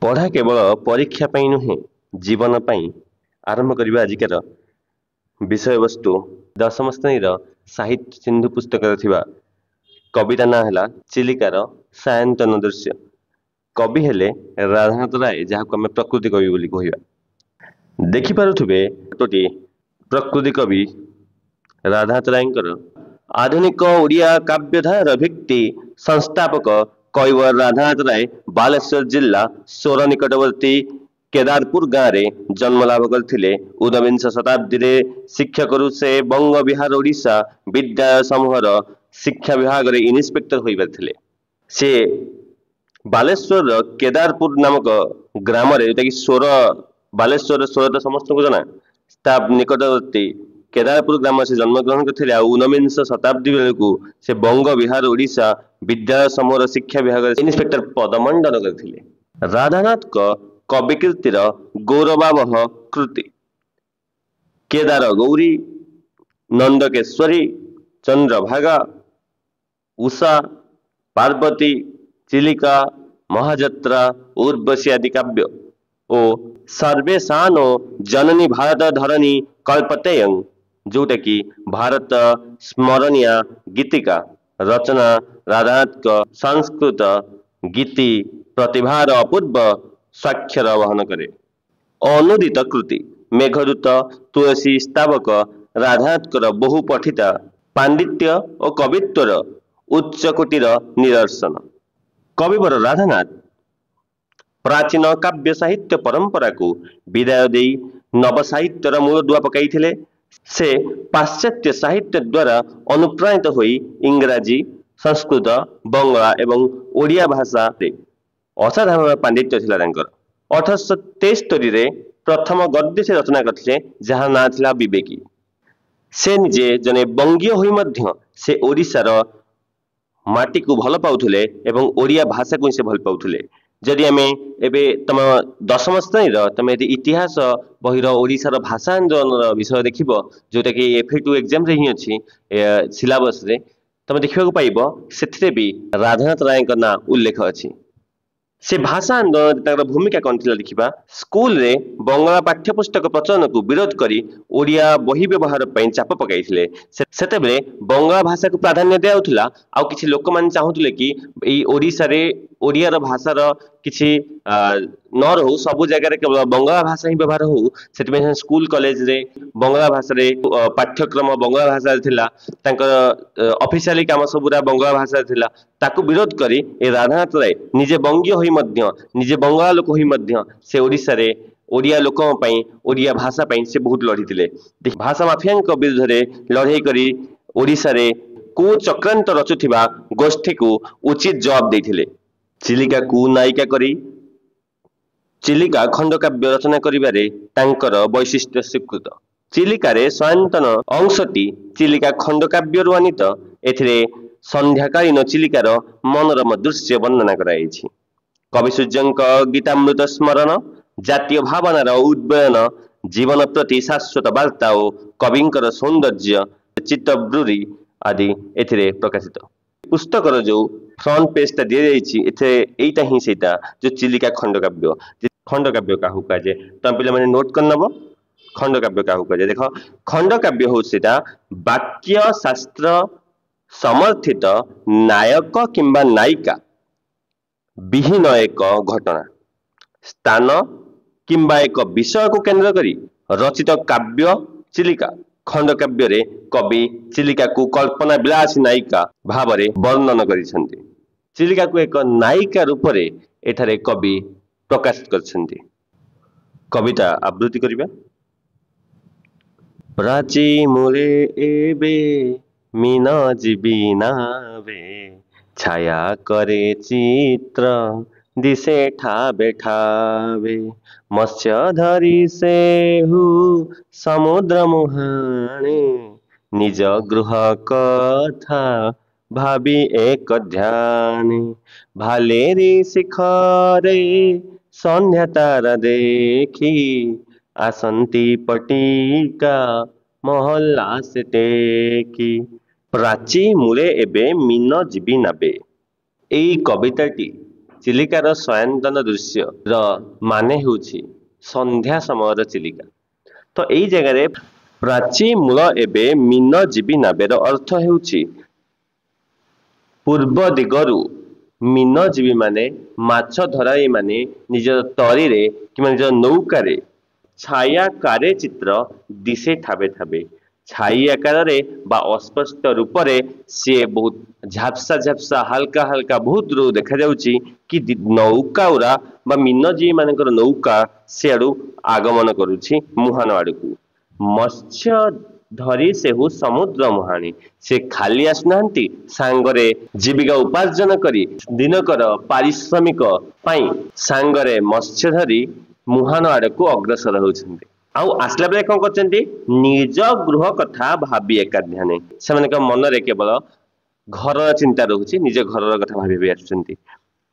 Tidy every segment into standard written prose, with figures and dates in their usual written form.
ପଢ଼ା କେବଳ ପରୀକ୍ଷା ପାଇଁ ନୁହେଁ, ଜୀବନ ପାଇଁ। ଆରମ୍ଭ କରିବା ଆଜିକାର ବିଷୟବସ୍ତୁ। ଦଶମ ଶ୍ରେଣୀର ସାହିତ୍ୟ ସିନ୍ଧୁ ପୁସ୍ତକରେ ଥିବା କବିତା ନାଁ ହେଲା ଚିଲିକାର ସାୟନ୍ତନ ଦୃଶ୍ୟ। କବି ହେଲେ ରାଧାନାଥ ରାୟ, ଯାହାକୁ ଆମେ ପ୍ରକୃତି କବି ବୋଲି କହିବା। ଦେଖିପାରୁଥିବେ ଫଟୋଟି ପ୍ରକୃତି କବି ରାଧାନାଥ ରାୟଙ୍କର। ଆଧୁନିକ ଓଡ଼ିଆ କାବ୍ୟଧାରାର ଭିତ୍ତି ସଂସ୍ଥାପକ କବିବର ରାଧାନାଥ ରାୟ ବାଲେଶ୍ୱର ଜିଲ୍ଲା ସୋର ନିକଟବର୍ତ୍ତୀ କେଦାରପୁର ଗାଁରେ ଜନ୍ମଲାଭ କରିଥିଲେ। ଊନବିଂଶ ଶତାବ୍ଦୀରେ ଶିକ୍ଷକରୁ ସେ ବଙ୍ଗ, ବିହାର, ଓଡ଼ିଶା ବିଦ୍ୟାଳୟ ସମୂହର ଶିକ୍ଷା ବିଭାଗରେ ଇନ୍ସପେକ୍ଟର ହୋଇପାରିଥିଲେ। ସେ ବାଲେଶ୍ୱରର କେଦାରପୁର ନାମକ ଗ୍ରାମରେ, ଯୋଉଟାକି ସୋର, ବାଲେଶ୍ୱରର ସୋର ତ ସମସ୍ତଙ୍କୁ ଜଣା, ତା ନିକଟବର୍ତ୍ତୀ କେଦାରପୁର ଗ୍ରାମରେ ସେ ଜନ୍ମଗ୍ରହଣ କରିଥିଲେ। ଆଉ ଊନବିଂଶ ଶତାବ୍ଦୀ ବେଳକୁ ସେ ବଙ୍ଗ, ବିହାର, ଓଡ଼ିଶା ବିଦ୍ୟାଳୟ ସମୂହର ଶିକ୍ଷା ବିଭାଗରେ ଇନ୍ସପେକ୍ଟର ପଦମଣ୍ଡନ କରିଥିଲେ। ରାଧାନାଥଙ୍କ କବିକୀର୍ତ୍ତିର ଗୌରବାବହ କୃତି କେଦାର ଗୌରୀ, ନନ୍ଦକେଶ୍ୱରୀ, ଚନ୍ଦ୍ରଭାଗା, ଉଷା, ପାର୍ବତୀ, ଚିଲିକା, ମହାଯାତ୍ରା, ଉର୍ବଶୀ ଆଦି କାବ୍ୟ ଓ ସର୍ବେଶାନୋ ଜନନୀ ଭାରତ ଧରଣୀ କଳ୍ପତେୟଂ, ଯୋଉଟା କି ଭାରତ ସ୍ମରଣୀୟ ଗୀତିକା ରଚନା, ରାଧାନାଥଙ୍କ ସଂସ୍କୃତ ଗୀତି ପ୍ରତିଭାର ଅପୂର୍ବ ସ୍ୱାକ୍ଷର ବହନ କରେ। ଅନୁଦିତ କୃତି ମେଘଦୂତ, ତୁଳସୀ ସ୍ତାବକ ରାଧାନାଥଙ୍କର ବହୁ ପଠିତା ପାଣ୍ଡିତ୍ୟ ଓ କବିତ୍ୱର ଉଚ୍ଚକୋଟୀର ନିଦର୍ଶନ। କବିବର ରାଧାନାଥ ପ୍ରାଚୀନ କାବ୍ୟ ସାହିତ୍ୟ ପରମ୍ପରାକୁ ବିଦାୟ ଦେଇ ନବ ସାହିତ୍ୟର ମୂଳଦୁଆ ପକାଇଥିଲେ। ସେ ପାଶ୍ଚାତ୍ୟ ସାହିତ୍ୟ ଦ୍ୱାରା ଅନୁପ୍ରାଣିତ ହୋଇ ଇଂରାଜୀ, ସଂସ୍କୃତ, ବଙ୍ଗଳା ଏବଂ ଓଡ଼ିଆ ଭାଷାରେ ଅସାଧାରଣ ପାଣ୍ଡିତ୍ୟ ଥିଲା ତାଙ୍କର। 1873ରେ ପ୍ରଥମ ଗଦ୍ୟ ସେ ରଚନା କରିଥିଲେ, ଯାହା ନାଁ ଥିଲା ବିବେକୀ। ସେ ନିଜେ ଜଣେ ବଙ୍ଗୀୟ ହୋଇ ମଧ୍ୟ ସେ ଓଡ଼ିଶାର ମାଟିକୁ ଭଲ ପାଉଥିଲେ ଏବଂ ଓଡ଼ିଆ ଭାଷାକୁ ହିଁ ସେ ଭଲ ପାଉଥିଲେ। ଯଦି ଆମେ ଏବେ ତମ ଦଶମ ଶ୍ରେଣୀର ତମେ ଯଦି ଇତିହାସ ବହିର ଓଡ଼ିଶାର ଭାଷା ଆନ୍ଦୋଳନର ବିଷୟ ଦେଖିବ, ଯୋଉଟାକି ଏଫ୍ 2 ଏକ୍ଜାମରେ ହିଁ ଅଛି ସିଲାବସରେ, ତମେ ଦେଖିବାକୁ ପାଇବ ସେଥିରେ ବି ରାଧାନାଥ ରାୟଙ୍କ ନାଁ ଉଲ୍ଲେଖ ଅଛି। ସେ ଭାଷା ଆନ୍ଦୋଳନରେ ତାଙ୍କର ଭୂମିକା କଣ ଥିଲା ଦେଖିବା। ସ୍କୁଲରେ ବଙ୍ଗଳା ପାଠ୍ୟପୁସ୍ତକ ପ୍ରଚଳନକୁ ବିରୋଧ କରି ଓଡ଼ିଆ ବହି ବ୍ୟବହାର ପାଇଁ ଚାପ ପକାଇଥିଲେ। ସେତେବେଳେ ବଙ୍ଗଳା ଭାଷାକୁ ପ୍ରାଧାନ୍ୟ ଦିଆଯାଉଥିଲା, ଆଉ କିଛି ଲୋକମାନେ ଚାହୁଁଥିଲେ କି ଏଇ ଓଡ଼ିଶାରେ ଓଡ଼ିଆର ଭାଷାର କିଛି ନ ରହୁ, ସବୁ ଜାଗାରେ କେବଳ ବଙ୍ଗଳା ଭାଷା ହିଁ ବ୍ୟବହାର ହଉ। ସେଥିପାଇଁ ସ୍କୁଲ କଲେଜରେ ବଙ୍ଗଳା ଭାଷାରେ ପାଠ୍ୟକ୍ରମ ବଙ୍ଗଳା ଭାଷାରେ ଥିଲା, ତାଙ୍କର ଅଫିସିଆଲି କାମ ସବୁରା ବଙ୍ଗଳା ଭାଷାରେ ଥିଲା। ତାକୁ ବିରୋଧ କରି ଏ ରାଧାନାଥ ରାୟ ନିଜେ ବଙ୍ଗୀୟ ହୋଇ ମଧ୍ୟ, ନିଜେ ବଙ୍ଗଳା ଲୋକ ହୋଇ ମଧ୍ୟ ସେ ଓଡ଼ିଶାରେ ଓଡ଼ିଆ ଲୋକଙ୍କ ପାଇଁ, ଓଡ଼ିଆ ଭାଷା ପାଇଁ ସେ ବହୁତ ଲଢ଼ିଥିଲେ। ଭାଷା ମାଫିଆଙ୍କ ବିରୁଦ୍ଧରେ ଲଢ଼େଇ କରି ଓଡ଼ିଶାରେ କୁଚକ୍ରାନ୍ତ ରଚୁଥିବା ଗୋଷ୍ଠୀକୁ ଉଚିତ ଜବାବ ଦେଇଥିଲେ। ଚିଲିକାକୁ ନାୟିକା କରି ଚିଲିକା ଖଣ୍ଡକାବ୍ୟ ରଚନା କରିବାରେ ତାଙ୍କର ବୈଶିଷ୍ଟ୍ୟ ସ୍ୱୀକୃତ। ଚିଲିକାରେ ସୟନ୍ତନ ଅଂଶଟି ଚିଲିକା ଖଣ୍ଡକାବ୍ୟରୁ ଆନିତ। ଏଥିରେ ସନ୍ଧ୍ୟାକାଳୀନ ଚିଲିକାର ମନୋରମ ଦୃଶ୍ୟ ବର୍ଣ୍ଣନା କରାଯାଇଛି। କବି ସୂର୍ଯ୍ୟଙ୍କ ଗୀତାମୃତ ସ୍ମରଣ, ଜାତୀୟ ଭାବନାର ଉଦ୍ବୟନ, ଜୀବନ ପ୍ରତି ଶାଶ୍ୱତ ବାର୍ତ୍ତା ଓ କବିଙ୍କର ସୌନ୍ଦର୍ଯ୍ୟ ଚିତ୍ତବୃରି ଆଦି ଏଥିରେ ପ୍ରକାଶିତ। ପୁସ୍ତକର ଯୋଉ ଫ୍ରଣ୍ଟ ପେଜଟା ଦିଆଯାଇଛି, ଏଥିରେ ଏଇଟା ହିଁ ସେଇଟା ଯୋଉ ଚିଲିକା ଖଣ୍ଡକାବ୍ୟ। ଖଣ୍ଡକାବ୍ୟ କାହାକୁ କୁହାଯାଏ, ତମେ ପିଲାମାନେ ନୋଟ କରିନବ। ଖଣ୍ଡକାବ୍ୟ କାହାକୁ କୁହାଯାଏ ଦେଖ। ଖଣ୍ଡକାବ୍ୟ ହଉଛି ସେଇଟା ବାକ୍ୟ ଶାସ୍ତ୍ର ସମର୍ଥିତ ନାୟକ କିମ୍ବା ନାୟିକା ବିହୀନ ଏକ ଘଟଣା, ସ୍ଥାନ କିମ୍ବା ଏକ ବିଷୟକୁ କେନ୍ଦ୍ର କରି ରଚିତ କାବ୍ୟ। ଚିଲିକା ଖଣ୍ଡକାବ୍ୟରେ କବି ଚିଲିକାକୁ କଳ୍ପନା ବିଳାସୀ ନାୟିକା ଭାବରେ ବର୍ଣ୍ଣନ କରିଛନ୍ତି। ଚିଲିକାକୁ ଏକ ନାୟିକା ରୂପରେ ଏଠାରେ କବି ପ୍ରକାଶ କରିଛନ୍ତି। କବିତା ଆବୃତ୍ତି କରିବା। ପ୍ରାଚୀ ମୂଳେ ଏବେ ମୀନ ଯିବି ନାବେ, ଛାୟା କରେ ଚିତ୍ର ଦିଶେ ଠାବେ ଠାବେ, ମତ୍ସ୍ୟ ଧରି ସେହୁ ସମୁଦ୍ର ମୁହାଣେ, ନିଜ ଗୃହ କଥା ଭାବି ଏକ ଧ୍ୟାନେ, ଭାଲେରି ଶିଖରେ ସନ୍ଧ୍ୟା ତାରା ଦେଖି, ଆସନ୍ତି ପଟିକା ମହଲା ସେ ଟେକି, ପ୍ରାଚୀ ମୂଳେ ଏବେ ମୀନ ଯିବି ନାବେ। ଏଇ କବିତାଟି ଚିଲିକାର ସୟନ୍ତନ ଦୃଶ୍ୟର ମାନେ ହେଉଛି ସନ୍ଧ୍ୟା ସମୟର ଚିଲିକା। ତ ଏଇ ଜାଗାରେ ପ୍ରାଚୀ ମୂଳ ଏବେ ମୀନ ଜୀବୀ ନାବେର ଅର୍ଥ ହେଉଛି ପୂର୍ବ ଦିଗରୁ ମୀନଜୀବୀ ମାନେ, ମାଛ ଧରାଳି ମାନେ ନିଜର ତରିରେ କିମ୍ବା ନିଜର ନୌକାରେ ଛାୟାକାରେ ଚିତ୍ର ଦିଶେ ଥାବେ ଥାବେ, ଛାଇ ଆକାରରେ ବା ଅସ୍ପଷ୍ଟ ରୂପରେ ସିଏ ବହୁତ ଝାପ୍ସା ଝାପ୍ସା, ହାଲକା ହାଲକା, ବହୁତ ଦୂରରୁ ଦେଖାଯାଉଛି କି ନୌକା ଗୁରା ବା ମୀନଜୀବୀ ମାନଙ୍କର ନୌକା ସିଆଡୁ ଆଗମନ କରୁଛି ମୁହାଣ ଆଡକୁ। ମତ୍ସ୍ୟ ଧରି ସେହୁ ସମୁଦ୍ର ମୁହାଣୀ, ସେ ଖାଲି ଆସୁନାହାନ୍ତି, ସାଙ୍ଗରେ ଜୀବିକା ଉପାର୍ଜନ କରି ଦିନକର ପାରିଶ୍ରମିକ ପାଇଁ ସାଙ୍ଗରେ ମତ୍ସ୍ୟ ଧରି ମୁହାଣ ଆଡକୁ ଅଗ୍ରସର ହେଉଛନ୍ତି। ଆଉ ଆସିଲା ବେଳେ କଣ କରୁଛନ୍ତି? ନିଜ ଗୃହ କଥା ଭାବି ଏକା ଧ୍ୟାନେ, ସେମାନଙ୍କ ମନରେ କେବଳ ଘରର ଚିନ୍ତା ରହୁଛି, ନିଜ ଘରର କଥା ଭାବି ଭାବି ଆସୁଛନ୍ତି।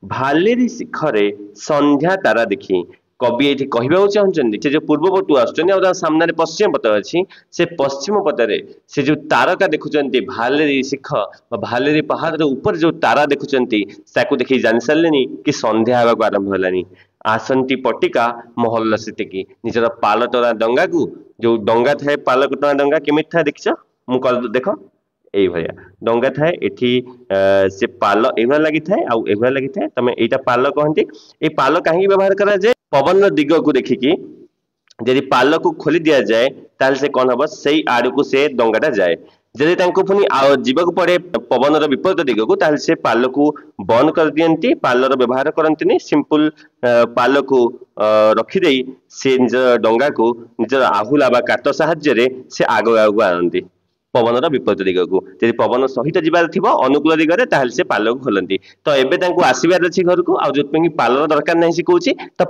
ଭାଲେରି ଶିଖରେ ସନ୍ଧ୍ୟା ତାରା ଦେଖି, କବି ଏଇଠି କହିବାକୁ ଚାହୁଁଛନ୍ତି ସେ ଯୋଉ ପୂର୍ବ ପଟୁ ଆସୁଛନ୍ତି ଆଉ ତାଙ୍କ ସାମ୍ନାରେ ପଶ୍ଚିମ ପଟ ଅଛି, ସେ ପଶ୍ଚିମ ପଟରେ ସେ ଯୋଉ ତାରକା ଦେଖୁଛନ୍ତି, ଭାଲେରି ଶିଖ ବା ଭାଲେରି ପାହାଡର ଉପରେ ଯୋଉ ତାରା ଦେଖୁଛନ୍ତି, ତାକୁ ଦେଖି ଜାଣି ସାରିଲେଣି କି ସନ୍ଧ୍ୟା ହେବାକୁ ଆରମ୍ଭ ହେଲାଣି। ଆସନ୍ତି ପଟିକା ମହଲ ସେତିକି ନିଜର ପାଲ ଟଣା ଡଙ୍ଗାକୁ, ଯୋଉ ଡଙ୍ଗା ଥାଏ ପାଲ ଟଣା ଡଙ୍ଗା କେମିତି ଥାଏ ଦେଖିଛ? ମୁଁ ଦେଖ ଏଇଭଳିଆ ଡଙ୍ଗା ଥାଏ, ଏଠି ସେ ପାଲ ଏଇଭଳିଆ ଲାଗିଥାଏ ଆଉ ଏଇଭଳିଆ ଲାଗିଥାଏ। ତମେ ଏଇଟା ପାଲ କହନ୍ତି। ଏଇ ପାଲ କାହିଁକି ବ୍ୟବହାର କରାଯାଏ? ପବନର ଦିଗକୁ ଦେଖିକି ଯଦି ପାଲକୁ ଖୋଲି ଦିଆଯାଏ ତାହେଲେ ସେ କଣ ହବ, ସେଇ ଆଡକୁ ସେ ଡଙ୍ଗାଟା ଯାଏ। ଯଦି ତାଙ୍କୁ ପୁଣି ଆଉ ଯିବାକୁ ପଡେ ପବନର ବିପରୀତ ଦିଗକୁ, ତାହେଲେ ସେ ପାଲକୁ ବନ୍ଦ କରିଦିଅନ୍ତି, ପାଲର ବ୍ୟବହାର କରନ୍ତିନି, ସିମ୍ପଲ ପାଲକୁ ରଖିଦେଇ ସେ ନିଜର ଡଙ୍ଗାକୁ ନିଜର ଆହୁଲା ବା କାତ ସାହାଯ୍ୟରେ ସେ ଆଗ ଆଗକୁ ଆଣନ୍ତି ପବନର ବିପରୀତ ଦିଗକୁ। ଯଦି ପବନ ସହିତ ଯିବାର ଥିବ ଅନୁକୂଳ ଦିଗରେ, ତାହେଲେ ସେ ପାଲକୁ ଖୋଲନ୍ତି। ତ ଏବେ ତାଙ୍କୁ ଆସିବାର ଅଛି ଘରକୁ, ଆଉ ଯୋଉଥିପାଇଁ କି ପାଲର ଦରକାର ନାହିଁ ସେ କହୁଛି, ତ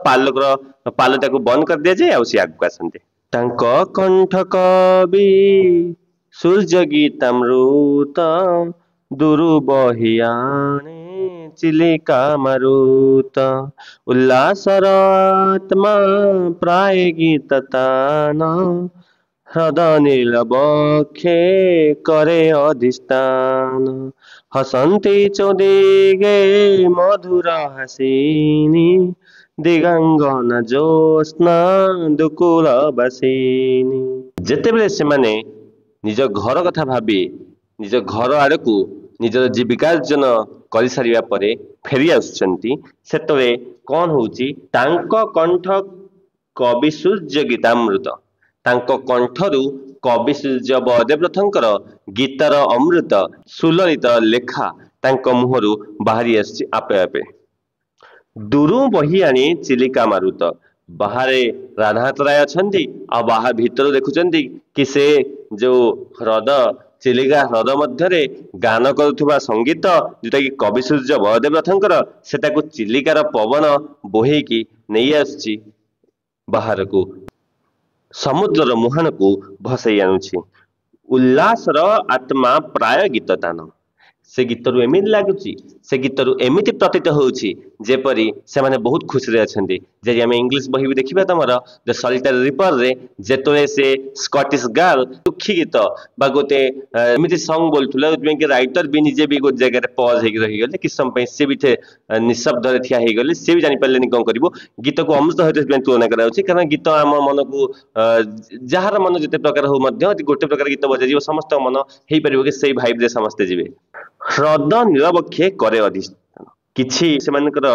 ପାଲଟାକୁ ବନ୍ଦ କରିଦିଆଯାଏ ଆଉ ସେ ଆଗକୁ ଆସନ୍ତି। ତାଙ୍କ କଣ୍ଠ କବି ସୂର୍ଯ୍ୟ ଗୀତାମୃତ ଦୁରୁ ବହିଆଣେ ଚିଲିକା ମାରୁତ, ଉଲ୍ଲାସର ଆତ୍ମା ପ୍ରାୟ ଗୀତ ତାନ, ହ୍ରଦ ନୀଳ ବକ୍ଷେ କରେ ଅଧିଷ୍ଠାନ, ହସନ୍ତି ଚୌଦିଗେ ମଧୁର ହାସିନୀ, ଦିଗାଙ୍ଗନା ଜ୍ୟୋତ୍ସ୍ନା ଦୁକୁଳ ବାସିନୀ। ଯେତେବେଳେ ସେମାନେ ନିଜ ଘର କଥା ଭାବି ନିଜ ଘର ଆଡ଼କୁ ନିଜର ଜୀବିକାର୍ଜନ କରିସାରିବା ପରେ ଫେରି ଆସୁଛନ୍ତି, ସେତେବେଳେ କଣ ହଉଛି? ତାଙ୍କ କଣ୍ଠ କବି ସୂର୍ଯ୍ୟ ଗୀତାମୃତ, ତାଙ୍କ କଣ୍ଠରୁ କବି ସୂର୍ଯ୍ୟ ବଳଦେବରଥଙ୍କର ଗୀତର ଅମୃତ ସୁଲଳିତ ଲେଖା ତାଙ୍କ ମୁହଁରୁ ବାହାରି ଆସୁଛି ଆପେ ଆପେ। ଦୂରୁ ବହି ଆଣି ଚିଲିକା ମାରୁତ, ବାହାରେ ରାଧାନାଥ ରାୟ ଅଛନ୍ତି ଆଉ ବାହା ଭିତରୁ ଦେଖୁଛନ୍ତି କି ସେ ଯୋଉ ହ୍ରଦ ଚିଲିକା ହ୍ରଦ ମଧ୍ୟରେ ଗାନ କରୁଥିବା ସଙ୍ଗୀତ ଯୋଉଟା କି କବି ସୂର୍ଯ୍ୟ ବଳଦେବ ରଥଙ୍କର, ସେଟାକୁ ଚିଲିକାର ପବନ ବୋହେଇକି ନେଇ ଆସୁଛି ବାହାରକୁ, ସମୁଦ୍ରର ମୁହାଣକୁ ଭସେଇ ଆଣୁଛି। ଉଲ୍ଲାସର ଆତ୍ମା ପ୍ରାୟ ଗୀତ ତାନ, ସେ ଗୀତରୁ ଏମିତି ଲାଗୁଛି, ସେ ଗୀତରୁ ଏମିତି ପ୍ରତୀତ ହେଉଛି ଯେପରି ସେମାନେ ବହୁତ ଖୁସିରେ ଅଛନ୍ତି। ଯଦି ଆମେ ଇଂଲିଶ ବହି ବି ଦେଖିବା ତମର ଦ ସଲିଟାରୀ ରିପରରେ, ଯେତେବେଳେ ସେ ସ୍କଟିଶ ଗାର୍ଲ ଦୁଃଖୀ ଗୀତ ବା ଗୋଟେ ଏମିତି ସଙ୍ଗ ବୋଲୁଥିଲା, ଯୋଉଥିପାଇଁ କି ରାଇଟର ବି ନିଜେ ବି ଗୋଟେ ଜାଗାରେ ପଜ ହେଇକି ରହିଗଲେ କିଛି ସମୟ ପାଇଁ, ସେ ବି ନିଶବ୍ଦରେ ଠିଆ ହେଇଗଲେ, ସେ ବି ଜାଣିପାରିଲେନି କଣ କରିବୁ। ଗୀତକୁ ଅମୃତ ସହିତ ସେଥିପାଇଁ ତୁଳନା କରାଯାଉଛି, କାରଣ ଗୀତ ଆମ ମନକୁ, ଯାହାର ମନ ଯେତେ ପ୍ରକାର ହଉ ମଧ୍ୟ ଗୋଟେ ପ୍ରକାର ଗୀତ ବଜାଯିବ ସମସ୍ତଙ୍କ ମନ ହେଇପାରିବ କି ସେଇ ଭାଇବରେ ସମସ୍ତେ ଯିବେ। ହ୍ରଦ ନୀଳବକ୍ଷେ କରେ ଅଧିଷ୍ଠାନ, କିଛି ସେମାନଙ୍କର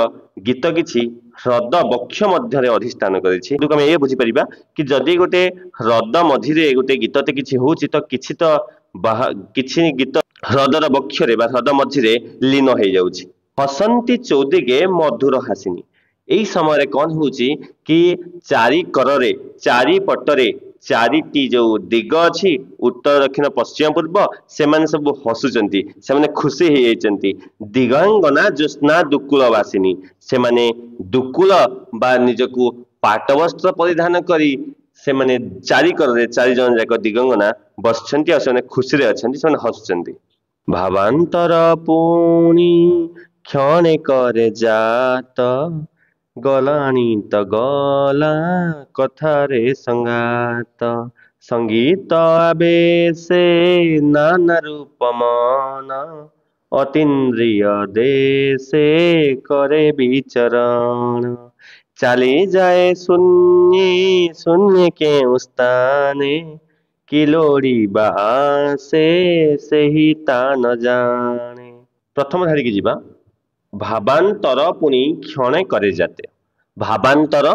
ଗୀତ କିଛି ହ୍ରଦ ବକ୍ଷ ମଧ୍ୟରେ ଅଧିଷ୍ଠାନ କରିଛି। କିନ୍ତୁ ଆମେ ଏଇଆ ବୁଝିପାରିବା କି ଯଦି ଗୋଟେ ହ୍ରଦ ମଝିରେ ଗୋଟେ ଗୀତଟେ କିଛି ହଉଛି, ତ କିଛି ତ କିଛି ଗୀତ ହ୍ରଦର ବକ୍ଷରେ ବା ହ୍ରଦ ମଝିରେ ଲୀନ ହେଇଯାଉଛି। ହସନ୍ତି ଚୌଦିଗେ ମଧୁର ହାସିନୀ, ଏଇ ସମୟରେ କଣ ହଉଛି କି ଚାରିକରରେ ଚାରିପଟରେ ଚାରିଟି ଯୋଉ ଦିଗ ଅଛି, ଉତ୍ତର ଦକ୍ଷିଣ ପଶ୍ଚିମ ପୂର୍ବ, ସେମାନେ ସବୁ ହସୁଛନ୍ତି, ସେମାନେ ଖୁସି ହେଇଯାଇଛନ୍ତି। ଦିଗାଙ୍ଗନା ଜ୍ୟୋତ୍ସ୍ନା ଦୁକୁଳ ବାସିନୀ, ସେମାନେ ଦୁକୁଳ ବା ନିଜକୁ ପାଟବସ୍ତ୍ର ପରିଧାନ କରି ସେମାନେ ଚାରିକରରେ ଚାରି ଜଣ ଯାକ ଦିଗଙ୍ଗନା ବସିଛନ୍ତି ଆଉ ସେମାନେ ଖୁସିରେ ଅଛନ୍ତି, ସେମାନେ ହସୁଛନ୍ତି। ଭାବାନ୍ତର ପୁଣି କ୍ଷଣେ କରେ ଜାତ, ଗଲାଣି ତ ଗଲା କଥାରେ ସଙ୍ଗାତ, ସଙ୍ଗୀତ ଆବେଶେ ନାନା ରୂପ ମନ, ଅତୀନ୍ଦ୍ରିୟ ଦେଶେ କରେ ବିଚରଣ। ଚାଲି ଯାଏ ଶୂନ୍ୟେ ଶୂନ୍ୟ କେଉଁ ସ୍ଥାନେ, କି ଲୋଡ଼ିବା ଆସେ ସେହି ତା ନ ଜାଣେ। ପ୍ରଥମ ଧାଡ଼ିକି ଯିବା। ଭାବାନ୍ତର ପୁଣି କ୍ଷଣେ କରେ ଯାତେ। ଭାବାନ୍ତର,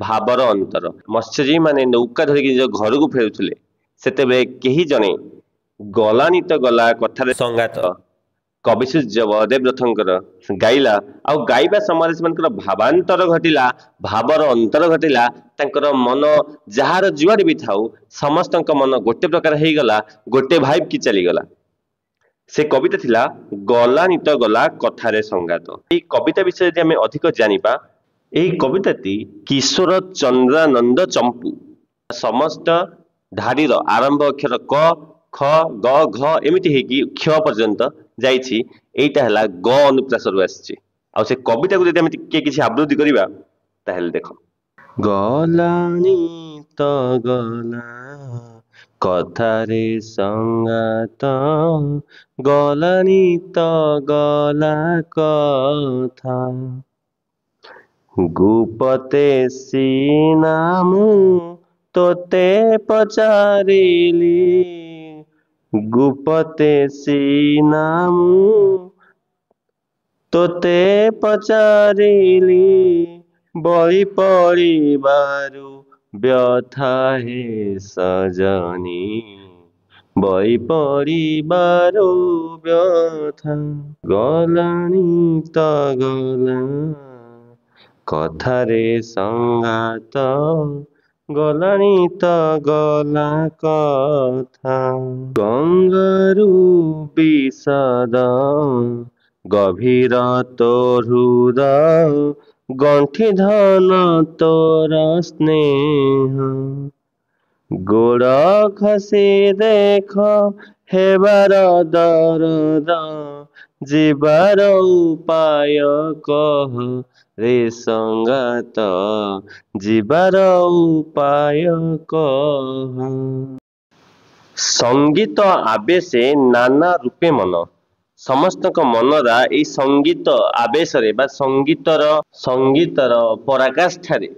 ଭାବର ଅନ୍ତର। ମତ୍ସ୍ୟଜୀବୀ ମାନେ ନୌକା ଧରିକି ନିଜ ଘରକୁ ଫେରୁଥିଲେ, ସେତେବେଳେ କେହି ଜଣେ ଗଲାନି ତ ଗଲା କଥାରେ ସଙ୍ଗାତ, କବି ସୂର୍ଯ୍ୟ ବଳଦେବ ରଥଙ୍କର ଗାଇଲା। ଆଉ ଗାଇବା ସମୟରେ ସେମାନଙ୍କର ଭାବାନ୍ତର ଘଟିଲା, ଭାବର ଅନ୍ତର ଘଟିଲା। ତାଙ୍କର ମନ ଯାହାର ଯୁଆଡେ ବି ଥାଉ, ସମସ୍ତଙ୍କ ମନ ଗୋଟେ ପ୍ରକାର ହେଇଗଲା, ଗୋଟେ ଭାଇବ କି ଚାଲିଗଲା। ସେ କବିତା ଥିଲା ଗଲାନି ତ ଗଲା କଥାରେ ସଙ୍ଗାତ। ଏଇ କବିତା ବିଷୟରେ ଯଦି ଆମେ ଅଧିକ ଜାଣିବା, ଏହି କବିତାଟି କିଶୋର ଚନ୍ଦ୍ରାନନ୍ଦ ଚମ୍ପୁ। ସମସ୍ତ ଧାଡ଼ିର ଆରମ୍ଭ ଅକ୍ଷର କ, ଖ, ଗ, ଘ ଏମିତି ହେଇକି କ୍ଷ ପର୍ଯ୍ୟନ୍ତ ଯାଇଛି। ଏଇଟା ହେଲା ଗ ଅନୁପ୍ରାସରୁ ଆସିଛି। ଆଉ ସେ କବିତାକୁ ଯଦି ଆମେ ଟିକେ କିଛି ଆବୃତ୍ତି କରିବା, ତାହେଲେ ଦେଖ। ଗଲାଣି ତ ଗଲା କଥାରେ ସଙ୍ଗାତ, ଗଲାଣି ତ ଗଲା କଥା, ଗୁପତେ ସିନା ମୁଁ ତୋତେ ପଚାରିଲି, ଗୁପତେ ସିନା ମୁଁ ତୋତେ ପଚାରିଲି, ବଳି ପଡ଼ିବାରୁ ବ୍ୟଥା ହେ ସଜନୀ, ବଳି ପଡ଼ିବାରୁ ବ୍ୟଥା। ଗଲାଣି ତ ଗଲା କଥାରେ ସଙ୍ଗାତ, ଗଲାଣି ତ ଗଲା କଥା। ଗଙ୍ଗାରୁ ବିଷଦ ଗଭୀର ତୋ ହୃଦ, ଗଣ୍ଠି ଧନ ତୋର ସ୍ନେହ, ଗୋଡ଼ ଖସି ଦେଖ ହେବାର ଦରଦ, ଯିବାର ଉପାୟ କହ ରେ ସଙ୍ଗାତ, ଯିବାର ଉପାୟ କହ। ସଙ୍ଗୀତ ଆବେଶେ ନାନା ରୂପେ ମନ। ସମସ୍ତଙ୍କ ମନରା ଏଇ ସଙ୍ଗୀତ ଆବେଶରେ ବା ସଙ୍ଗୀତର ପରାକାଷ୍ଠାରେ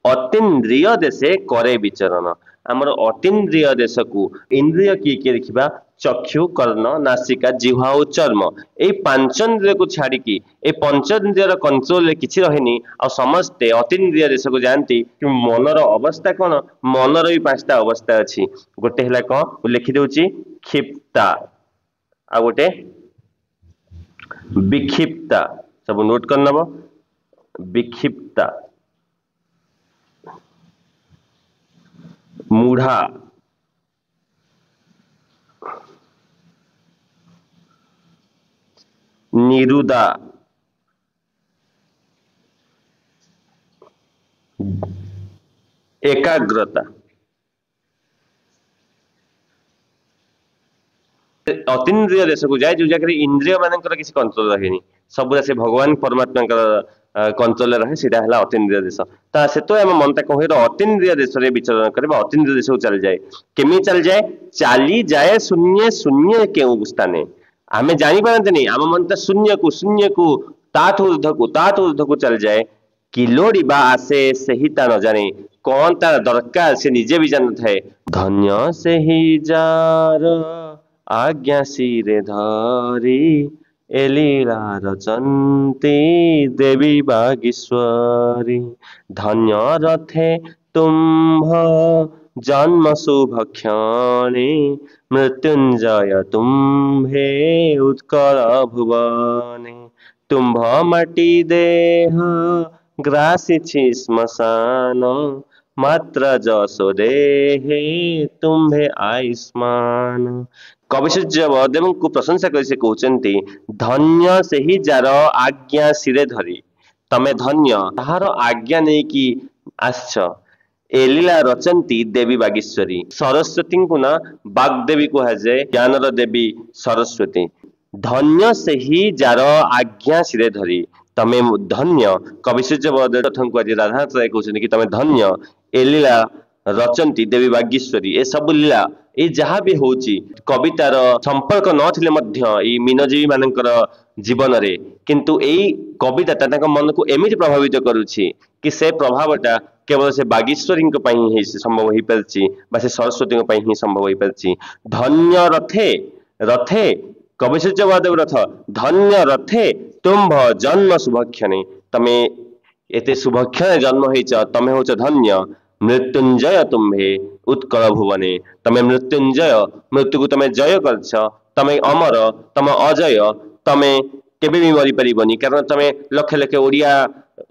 ଅତୀନ୍ଦ୍ରିୟ ଦେଶେ କରେ ବିଚରଣ। ଆମର ଅତୀନ୍ଦ୍ରିୟ ଦେଶକୁ, ଇନ୍ଦ୍ରିୟ କିଏ କିଏ ଦେଖିବା, ଚକ୍ଷୁ, କର୍ଣ୍ଣ, ନାସିକା, ଜିହ୍ୱା ଓ ଚର୍ମ, ଏଇ ପାଞ୍ଚ ଇନ୍ଦ୍ରିୟକୁ ଛାଡିକି ଏଇ ପଞ୍ଚ ଇନ୍ଦ୍ରିୟର କଣ୍ଟ୍ରୋଲରେ କିଛି ରହେନି, ଆଉ ସମସ୍ତେ ଅତୀନ୍ଦ୍ରିୟ ଦେଶକୁ ଯାଆନ୍ତି। ମନର ଅବସ୍ଥା କଣ? ମନର ବି 5ଟା ଅବସ୍ଥା ଅଛି। ଗୋଟେ ହେଲା କଣ, ମୁଁ ଲେଖିଦଉଛି, କ୍ଷିପ୍ତା, ଆଉ ଗୋଟେ ବିକ୍ଷିପ୍ତା। ସବୁ ନୋଟ କରିନବ। ବିକ୍ଷିପ୍ତା, ମୂଢା, ନିରୁଦା, ଏକାଗ୍ରତା। ଅତୀନ୍ଦ୍ରିୟ ଦେଶକୁ ଯାଏ, ଯୋଉ ଜାଗାରେ ଇନ୍ଦ୍ରିୟ ମାନଙ୍କର କିଛି କଣ୍ଟ୍ରୋଲ ରହେନି, ସବୁଟା ସେ ଭଗବାନ ପରମାତ୍ମାଙ୍କର କଣ୍ଟ୍ରୋଲରେ ରହେ, ସେଇଟା ହେଲା ଅତୀନ୍ଦ୍ରିୟ ଦେଶ। ତ ସେତେବେଳେ ଆମ ମନଟା କଣ ହୁଏ? ଅତୀନ୍ଦ୍ରିୟ ଦେଶରେ ବିଚରଣ କରେ ବା ଅତୀନ୍ଦ୍ରିୟ ଦେଶକୁ ଚାଲିଯାଏ। କେମିତି ଚାଲିଯାଏ? ଚାଲିଯାଏ ଶୂନ୍ୟ ଶୂନ୍ୟ କେଉଁ ସ୍ଥାନେ, ଆମେ ଜାଣିପାରନ୍ତିନି। ଆମ ମନଟା ଶୂନ୍ୟକୁ ଶୂନ୍ୟକୁ, ତାଠୁ ଉର୍ଦ୍ଧକୁ, ତାଠୁ ଉର୍ଦ୍ଧକୁ ଚାଲିଯାଏ। କିଲୋଡ଼ିବା ଆସେ ସେହି ତା ନ ଜାଣେ। କଣ ତାର ଦରକାର ସେ ନିଜେ ବି ଜାଣିନଥାଏ। ଧନ୍ୟ ସେହି ଯାର ଆଜ୍ଞା ଶିରେ ଧରି ଏ ଲୀଳା ରଚନ୍ତି ଦେବୀ ବାଗୀଶ୍ୱରୀ। ଧନ୍ୟ ରଥେ ତୁମ୍ଭ ଜନ୍ମ ଶୁଭ କ୍ଷଣେ, ମୃତ୍ୟୁଞ୍ଜୟ ତୁମ୍ଭେ ଉତ୍କଳ ଭୁବନେ। ତୁମ୍ଭ ମାଟି ଦେହ ଗ୍ରାସିଛି ଶ୍ମଶାନ, ମାତ୍ର ଯଶୋଦେହେ ତୁମ୍ଭେ ଆୟୁଷ୍ମାନ। କବିସୂର୍ଯ୍ୟ ବଳଦେବଙ୍କୁ ପ୍ରଶଂସା କରି ସେ କହୁଛନ୍ତି, ଧନ୍ୟ ସେହି ଯାର ଆଜ୍ଞା ଶିରେ ଧରି। ତମେ ଧନ୍ୟ, ତାହାର ଆଜ୍ଞା ନେଇକି ଆସିଛ। ଏ ଲୀଳା ରଚନ୍ତି ଦେବୀ ବାଗୀଶ୍ୱରୀ। ସରସ୍ୱତୀଙ୍କୁ ନା ବାଗ୍ଦେବୀ କୁହାଯାଏ, ଜ୍ଞାନର ଦେବୀ ସରସ୍ୱତୀ। ଧନ୍ୟ ସେହି ଯାର ଆଜ୍ଞା ଶିରେ ଧରି। ତମେ ଧନ୍ୟ। କବି ସୂର୍ଯ୍ୟ ବଳଦେବ ରଥଙ୍କୁ ଆଜି ରାଧାନାଥ ରାୟ କହୁଛନ୍ତି କି ତମେ ଧନ୍ୟ। ଏ ଲୀଳା ରଚନ୍ତି ଦେବୀ ବାଗୀଶ୍ୱରୀ। ଏସବୁ ଲୀଳା ଏଇ ଯାହା ବି ହଉଛି, କବିତାର ସମ୍ପର୍କ ନଥିଲେ ମଧ୍ୟ ଏଇ ମୀନଜୀବୀ ମାନଙ୍କର ଜୀବନରେ, କିନ୍ତୁ ଏଇ କବିତାଟା ତାଙ୍କ ମନକୁ ଏମିତି ପ୍ରଭାବିତ କରୁଛି କି ସେ ପ୍ରଭାବଟା କେବଳ ସେ ବାଗୀଶ୍ୱରୀଙ୍କ ପାଇଁ ହିଁ ସମ୍ଭବ ହେଇପାରିଛି ବା ସେ ସରସ୍ୱତୀଙ୍କ ପାଇଁ ହିଁ ସମ୍ଭବ ହେଇପାରିଛି। ଧନ୍ୟ ରଥେ, ରଥେ କବି ସୂର୍ଯ୍ୟ ବଳଦେବ ରଥ, ଧନ୍ୟ ରଥେ ତୁମ୍ଭ ଜନ୍ମ ଶୁଭକ୍ଷଣେ। ତମେ ଏତେ ଶୁଭକ୍ଷଣେ ଜନ୍ମ ହେଇଛ, ତମେ ହଉଛ ଧନ୍ୟ। ମୃତ୍ୟୁଞ୍ଜୟ ତୁମ୍ଭେ ଉତ୍କଳ ଭୁବନେ। ତମେ ମୃତ୍ୟୁଞ୍ଜୟ, ମୃତ୍ୟୁକୁ ତମେ ଜୟ କରିଛ। ତମେ ଅମର, ତମ ଅଜୟ, ତମେ କେବେ ବି ମରିପାରିବନି, କାରଣ ତମେ ଲକ୍ଷ ଲକ୍ଷ ଓଡ଼ିଆ,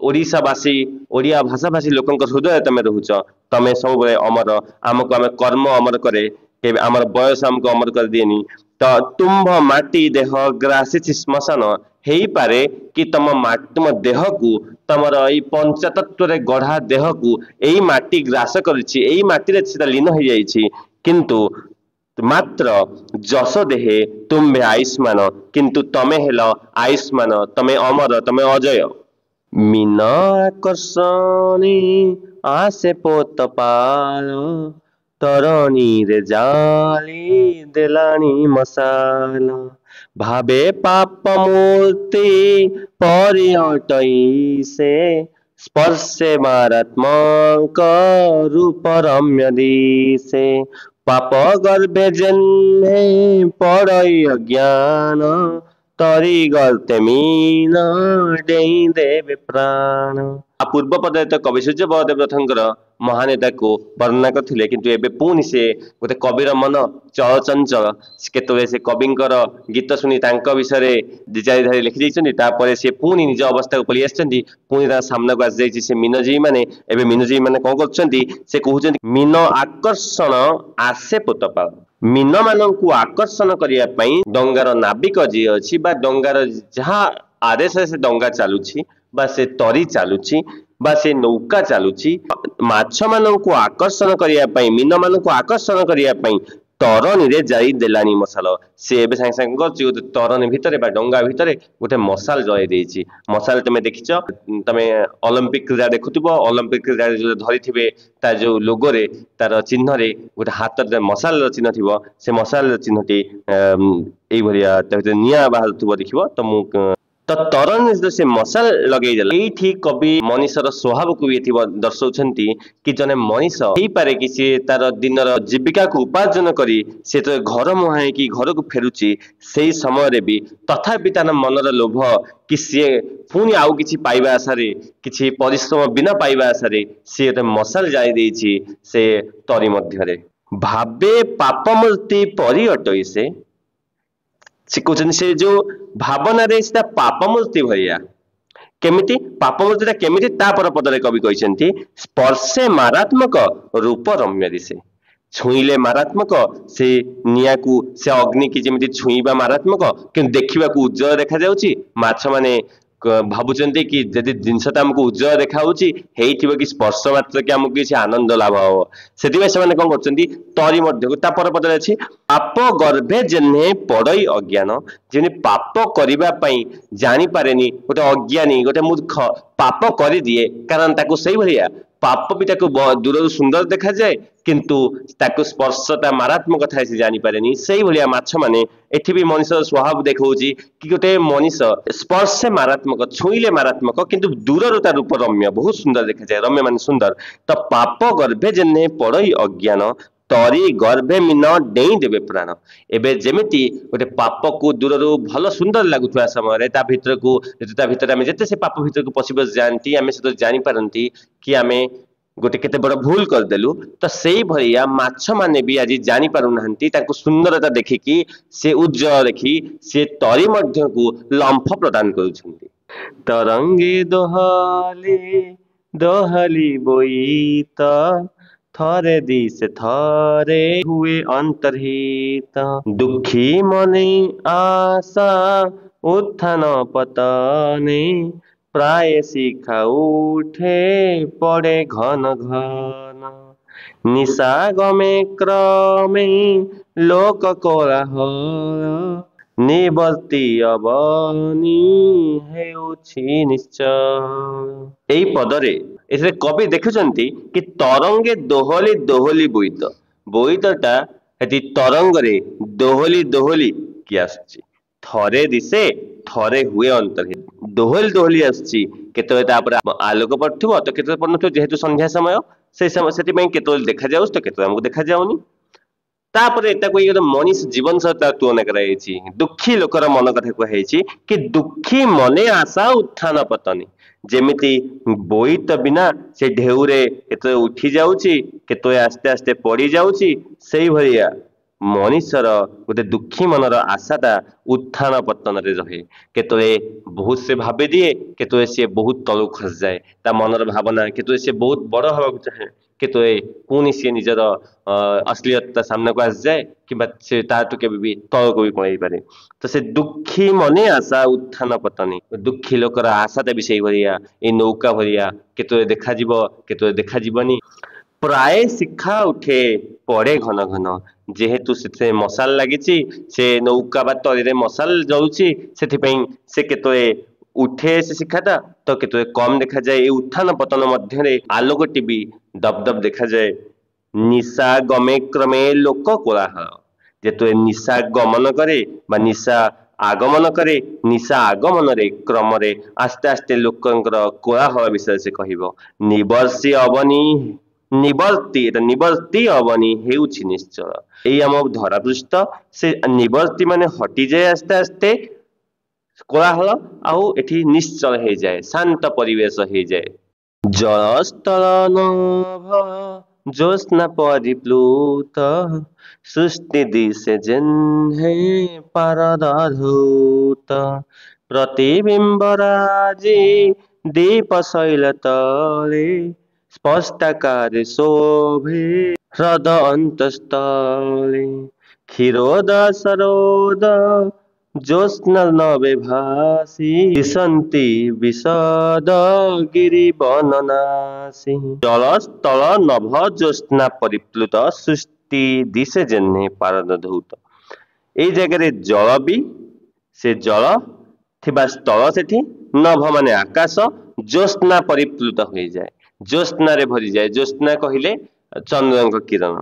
ଓଡ଼ିଶାବାସୀ, ଓଡ଼ିଆ ଭାଷାଭାଷୀ ଲୋକଙ୍କ ହୃଦୟରେ ତମେ ରହୁଛ। ତମେ ସବୁବେଳେ ଅମର। ଆମକୁ ଆମେ କର୍ମ ଅମର କରେ, କେବେ ଆମର ବୟସ ଆମକୁ ଅମର କରିଦିଏନି। ତ ତୁମ୍ଭ ମାଟି ଦେହ ଗ୍ରାସିଛି ଶ୍ମଶାନ। ହେଇପାରେ କି ତମ ତୁମ ଦେହକୁ, ତମର ଏଇ ପଞ୍ଚତତ୍ଵରେ ଗଢା ଦେହକୁ ଏଇ ମାଟି ଗ୍ରାସ କରିଛି, ଏଇ ମାଟିରେ ସେଟା ଲୀନ ହେଇଯାଇଛି, କିନ୍ତୁ ମାତ୍ର ଯଶ ଦେହେ ତୁମ୍ଭେ ଆୟୁଷ୍ମାନ। କିନ୍ତୁ ତମେ ହେଲ ଆୟୁଷ୍ମାନ, ତମେ ଅମର, ତମେ ଅଜୟ। ମୀନ ଆକର୍ଷଣୀ ଆସେ ପୋତ ପାଳ, ତରଣୀରେ ଜାଳି ଦେଲାଣି ମଶାଲ। ଭାବେ ପାପ ମୂର୍ତ୍ତି ପରି ଅଟଇ ସେ, ସ୍ପର୍ଶେ ମାରାତ୍ମକ ରୂପ ରମ୍ୟ ଦିଶେ। ପାପ ଗର୍ଭେ ଯେହ୍ନେ ପଡ଼ଇ ଅଜ୍ଞାନ, ତରି ଗର୍ତ୍ତେ ମୀନ ଡେଇଁ ଦେବେ ପ୍ରାଣ। ଆଉ ପୂର୍ବ ପଦରେ ତ କବି ସୂର୍ଯ୍ୟ ବଳଦେବ ରଥଙ୍କର ମହାନତାକୁ ବର୍ଣ୍ଣନା କରିଥିଲେ, କିନ୍ତୁ ଏବେ ପୁଣି ସେ ଗୋଟେ କବିର ମନ ଚଳଚଞ୍ଚଳ। କେତେବେଳେ ସେ କବିଙ୍କର ଗୀତ ଶୁଣି ତାଙ୍କ ବିଷୟରେ ଦି ଚାରି ଧାଡ଼ି ଲେଖି ଦେଇଛନ୍ତି, ତାପରେ ସେ ପୁଣି ନିଜ ଅବସ୍ଥାକୁ ପଳେଇ ଆସିଛନ୍ତି। ପୁଣି ତାଙ୍କ ସାମ୍ନାକୁ ଆସିଯାଇଛି ସେ ମୀନଜୀବୀ ମାନେ। ଏବେ ମୀନଜୀବୀ ମାନେ କଣ କରୁଛନ୍ତି? ସେ କହୁଛନ୍ତି, ମୀନ ଆକର୍ଷଣ ଆସେ ପୋତପାଳ। ମୀନ ମାନଙ୍କୁ ଆକର୍ଷଣ କରିବା ପାଇଁ ଡଙ୍ଗାର ନାବିକ ଯିଏ ଅଛି ବା ଡଙ୍ଗାର ଯାହା ଆଦେଶରେ ସେ ଡଙ୍ଗା ଚାଲୁଛି ବା ସେ ତରି ଚାଲୁଛି ବା ସେ ନୌକା ଚାଲୁଛି, ମାଛ ମାନଙ୍କୁ ଆକର୍ଷଣ କରିବା ପାଇଁ, ମୀନ ମାନଙ୍କୁ ଆକର୍ଷଣ କରିବା ପାଇଁ ତରଣୀରେ ଯାଇ ଦେଲାଣି ମଶାଲ। ସେ ଏବେ ସାଙ୍ଗେ ସାଙ୍ଗେ କରୁଛି, ଗୋଟେ ତରଣୀ ଭିତରେ ବା ଡଙ୍ଗା ଭିତରେ ଗୋଟେ ମଶାଲ ଜଳେଇ ଦେଇଛି। ମଶାଲ ତମେ ଦେଖିଛ, ତମେ ଅଲମ୍ପିକ କ୍ରୀଡ଼ା ଦେଖୁଥିବ। ଅଲମ୍ପିକ କ୍ରୀଡ଼ାରେ ଯୋଉ ଧରିଥିବେ, ତା ଯୋଉ ଲୋଗୋରେ, ତାର ଚିହ୍ନରେ ଗୋଟେ ହାତରେ ମଶାଲର ଚିହ୍ନ ଥିବ। ସେ ମଶାଲର ଚିହ୍ନଟି ଏଇଭଳିଆ, ତା ଭିତରେ ନିଆଁ ବାହାରୁଥିବ ଦେଖିବ। ତ ମୁଁ ତ ତରଣୀ ସେ ମଶାଲ ଲଗେଇଦେଲା। ଏଇଠି କବି ମଣିଷର ସ୍ୱଭାବକୁ ବି ଏଠି ଦର୍ଶାଉଛନ୍ତି କି ଜଣେ ମଣିଷ ହେଇପାରେ କି ସିଏ ତାର ଦିନର ଜୀବିକାକୁ ଉପାର୍ଜନ କରି ସେ ତ ଘର ମୁହାଁ ହେଇକି ଘରକୁ ଫେରୁଛି, ସେଇ ସମୟରେ ବି ତଥାପି ତାର ମନର ଲୋଭ କି ସିଏ ପୁଣି ଆଉ କିଛି ପାଇବା ଆଶାରେ, କିଛି ପରିଶ୍ରମ ବିନା ପାଇବା ଆଶାରେ ସିଏ ଗୋଟେ ମଶାଲ ଜାଳି ଦେଇଛି ସେ ତରି ମଧ୍ୟରେ। ଭାବେ ପାପ ମୂର୍ତ୍ତି ପରି ଅଟଇ ସେ। ସେ କହୁଛନ୍ତି ସେ ଯୋଉ ଭାବନାରେ ସେଟା ପାପ ମୂର୍ତ୍ତି ଭଳିଆ। କେମିତି ପାପ ମୂର୍ତ୍ତିଟା କେମିତି? ତାପର ପଦରେ କବି କହିଛନ୍ତି, ସ୍ପର୍ଶେ ମାରାତ୍ମକ ରୂପ ରମ୍ୟ ଦିଶେ। ଛୁଇଁଲେ ମାରାତ୍ମକ, ସେ ନିଆଁକୁ, ସେ ଅଗ୍ନିକି ଯେମିତି ଛୁଇଁବା ମାରାତ୍ମକ, କିନ୍ତୁ ଦେଖିବାକୁ ଉଜ୍ଜଳ ଦେଖାଯାଉଛି। ମାଛ ମାନେ ଭାବୁଛନ୍ତି କି ଯଦି ଜିନିଷଟା ଆମକୁ ଉଜ୍ଜଳ ଦେଖାଯାଉଛି, ହେଇଥିବ କି ସ୍ପର୍ଶ ମାତ୍ରକେ ଆମକୁ କିଛି ଆନନ୍ଦ ଲାଭ ହବ। ସେଥିପାଇଁ ସେମାନେ କଣ କରୁଛନ୍ତି? ତରି ମଧ୍ୟକୁ। ତା ପର ପଦରେ ଅଛି, ପାପ ଗର୍ଭେ ଯେହ୍ନେ ପଡଇ ଅଜ୍ଞାନ। ଯେମିତି ପାପ କରିବା ପାଇଁ ଜାଣିପାରେନି, ଗୋଟେ ଅଜ୍ଞାନୀ, ଗୋଟେ ମୂର୍ଖ ପାପ କରିଦିଏ, କାରଣ ତାକୁ ସେଇଭଳିଆ ପାପ ବି ତାକୁ ଦୂରରୁ ସୁନ୍ଦର ଦେଖାଯାଏ, କିନ୍ତୁ ତାକୁ ସ୍ପର୍ଶଟା ମାରାତ୍ମକ ଥାଏ, ସେ ଜାଣିପାରେନି। ସେଇଭଳିଆ ମାଛ ମାନେ ଏଠି ବି ମଣିଷର ସ୍ୱଭାବ ଦେଖାଉଛି କି ଗୋଟେ ମଣିଷ ସ୍ପର୍ଶେ ମାରାତ୍ମକ, ଛୁଇଁଲେ ମାରାତ୍ମକ, କିନ୍ତୁ ଦୂରରୁ ତା ରୂପ ରମ୍ୟ, ବହୁତ ସୁନ୍ଦର ଦେଖାଯାଏ। ରମ୍ୟ ମାନେ ସୁନ୍ଦର। ତ ପାପ ଗର୍ଭେ ଯେହ୍ନେ ପଡଇ ଅଜ୍ଞାନ, ତରି ଗର୍ଭେ ମୀନ ଡେଇଁ ଦେବେ ପ୍ରାଣ। ଏବେ ଯେମିତି ଗୋଟେ ପାପକୁ ଦୂରରୁ ଭଲ ସୁନ୍ଦର ଲାଗୁଥିବା ସମୟରେ ତା ଭିତରକୁ, ତା ଭିତରେ ଆମେ ଯେତେ ସେ ପାପ ଭିତରକୁ ପଶି ପଶି ଯାଆନ୍ତି, ଆମେ ସେତେବେଳେ ଜାଣିପାରନ୍ତି କି ଆମେ ଗୋଟେ କେତେ ବଡ ଭୁଲ କରିଦେଲୁ। ତ ସେଇଭଳିଆ ମାଛ ମାନେ ବି ଆଜି ଜାଣିପାରୁନାହାନ୍ତି। ତାଙ୍କୁ ସୁନ୍ଦରତା ଦେଖିକି, ସେ ଉଜ୍ଜଳ ଦେଖି ସେ ତରି ମଧ୍ୟକୁ ଲମ୍ଫ ପ୍ରଦାନ କରୁଛନ୍ତି। ତରଙ୍ଗେ ଦୋହଲି ଦୋହଲି ବୋଇତ, ଥରେ ଦିଶେ ଥରେ ହୁଏ ଅନ୍ତର୍ହିତ। ଦୁଃଖୀ ମନେ ଆଶା ଉତ୍ଥାନ ପତନେ, ପ୍ରାୟ ଶିଖା ଉଠେ ପଡେ ଘନ ଘନ। ନିଶାଗମେ କ୍ରମେ ଲୋକ କୋଳାହଳ, ନିବର୍ତ୍ତୀ ଅବନୀ ହେଉଛି ନିଶ୍ଚୟ। ଏଇ ପଦରେ ଏଥିରେ କବି ଦେଖୁଛନ୍ତି କି ତରଙ୍ଗେ ଦୋହଲି ଦୋହଲି ବୋଇତ, ବୋଇତଟା ସେଠି ତରଙ୍ଗରେ ଦୋହଲି ଦୋହଲି କି ଆସୁଛି। ଥରେ ଦିଶେ ଥରେ ହୁଏ ଅନ୍ତର୍ହିତ, ଦୋହଲି ଦୋହଲି ଆସୁଛି। କେତେବେଳେ ତାପରେ ଆଲୋକ ପଡୁଥିବ ତ କେତେବେଳେ ପଡୁନଥିବ, ଯେହେତୁ ସନ୍ଧ୍ୟା ସମୟ ସେଇ ସମୟ, ସେଥିପାଇଁ କେତେବେଳେ ଦେଖାଯାଉଛି ତ କେତେବେଳେ ଆମକୁ ଦେଖାଯାଉନି। ତାପରେ ତାକୁ ଏଇ ଗୋଟେ ମଣିଷ ଜୀବନ ସହ ତାର ତୁଳନା କରାଯାଇଛି। ଦୁଃଖୀ ଲୋକର ମନ କଥା କୁହାଯାଇଛି କି ଦୁଃଖୀ ମନେ ଆଶା ଉତ୍ଥାନ ପତନି। ଯେମିତି ବୋଇତ ବିନା ସେ ଢେଉରେ କେତେବେଳେ ଉଠି ଯାଉଛି, କେତେବେଳେ ଆସ୍ତେ ଆସ୍ତେ ପଡି ଯାଉଛି, ସେଇଭଳିଆ ମଣିଷର ଗୋଟେ ଦୁଃଖୀ ମନର ଆଶାଟା ଉତ୍ଥାନ ପତନରେ ରହେ। କେତେବେଳେ ବହୁତ ସେ ଭାବି ଦିଏ, କେତେବେଳେ ସିଏ ବହୁତ ତଳକୁ ଖସିଯାଏ ତା ମନର ଭାବନା। କେତେବେଳେ ସିଏ ବହୁତ ବଡ ହବାକୁ ଚାହେଁ, କେତେବେଳେ ପୁଣି ସିଏ ନିଜର ଅଶ୍ଳୀଳତା ସାମ୍ନାକୁ ଆସିଯାଏ, କିମ୍ବା ସେ ତାଠୁ କେବେ ବି ତଳକୁ ବି ପଳେଇ ପାରେ। ତ ସେ ଦୁଃଖୀ ମନେ ଆଶା ଉତ୍ଥାନ ପତନି, ଦୁଃଖୀ ଲୋକର ଆଶାଟା ବି ସେଇଭଳିଆ, ଏଇ ନୌକା ଭଳିଆ, କେତେବେଳେ ଦେଖାଯିବ କେତେବେଳେ ଦେଖାଯିବନି। ପ୍ରାୟ ଶିଖା ଉଠେ ପଡେ ଘନ ଘନ। ଯେହେତୁ ସେଥିରେ ମଶାଲ ଲାଗିଛି, ସେ ନୌକା ବା ତରିରେ ମଶାଲ ଜଳୁଛି, ସେଥିପାଇଁ ସେ କେତେବେଳେ ଉଠେ ସେ ଶିଖାଟା ତ କେତେବେଳେ କମ ଦେଖାଯାଏ। ଏଇ ଉତ୍ଥାନ ପତନ ମଧ୍ୟରେ ଆଲୋକଟି ବି ଦବ ଦବ ଦେଖାଯାଏ। ନିଶା ଗମେ କ୍ରମେ ଲୋକ କୋଳାହଳ। ଯେତେବେଳେ ନିଶା ଗମନ କରେ ବା ନିଶା ଆଗମନ କରେ, ନିଶା ଆଗମନରେ କ୍ରମରେ ଆସ୍ତେ ଆସ୍ତେ ଲୋକଙ୍କର କୋଳାହଳ ବିଷୟରେ ସେ କହିବ। ନିବର୍ଷି ଅବନୀ, ନିବର୍ତ୍ତି, ଏଟା ନିବର୍ତ୍ତି ଅବନୀ ହେଉଛି ନିଶ୍ଚଳ। ଏଇ ଆମ ଧରାପୃଷ୍ଠ ସେ ନିବର୍ତ୍ତି ମାନେ ହଟିଯାଏ ଆସ୍ତେ ଆସ୍ତେ କୋଳାହଳ, ଆଉ ଏଠି ନିଶ୍ଚଳ ହେଇଯାଏ, ଶାନ୍ତ ପରିବେଶ ହେଇଯାଏ। ଜଳ ସ୍ଥଳ ନଭ ଜ୍ୟୋତ୍ସ୍ନା ପରିପ୍ଲୁତ, ସୃଷ୍ଟି ଦିଶେ ଯେହ୍ନେ ପାରଦ ଧୂତ, ପ୍ରତିବିମ୍ବ ରାଜି ଦୀପ ଶୈଳ ତଳେ, ସ୍ପଷ୍ଟାକାରେ ଶୋଭେ ହ୍ରଦ ଅନ୍ତସ୍ଥଳେ, କ୍ଷୀରୋଦ ସରୋଦ ଜ୍ୟୋତ୍ସ୍ନା ନବେ ଭାସି, ଦିଶନ୍ତି ବିଶଦ ଗିରି ବନନାସୀ। ଜଳ ସ୍ଥଳ ନଭ ଜ୍ୟୋତ୍ସ୍ନା ପରିପ୍ଲୁତ, ସୃଷ୍ଟି ଦିଶେ ଯେହ୍ନେ ପାରଦ ଧୌତ। ଏଇ ଜାଗାରେ ଜଳ ବି, ସେ ଜଳ ଥିବା ସ୍ଥଳ ସେଠି, ନଭ ମାନେ ଆକାଶ, ଜ୍ୟୋତ୍ସ୍ନା ପରିପ୍ଲୁତ ହୋଇଯାଏ, ଜ୍ୟୋତ୍ସ୍ନାରେ ଭରିଯାଏ। ଜ୍ୟୋତ୍ସ୍ନା କହିଲେ ଚନ୍ଦ୍ରଙ୍କ କିରଣ।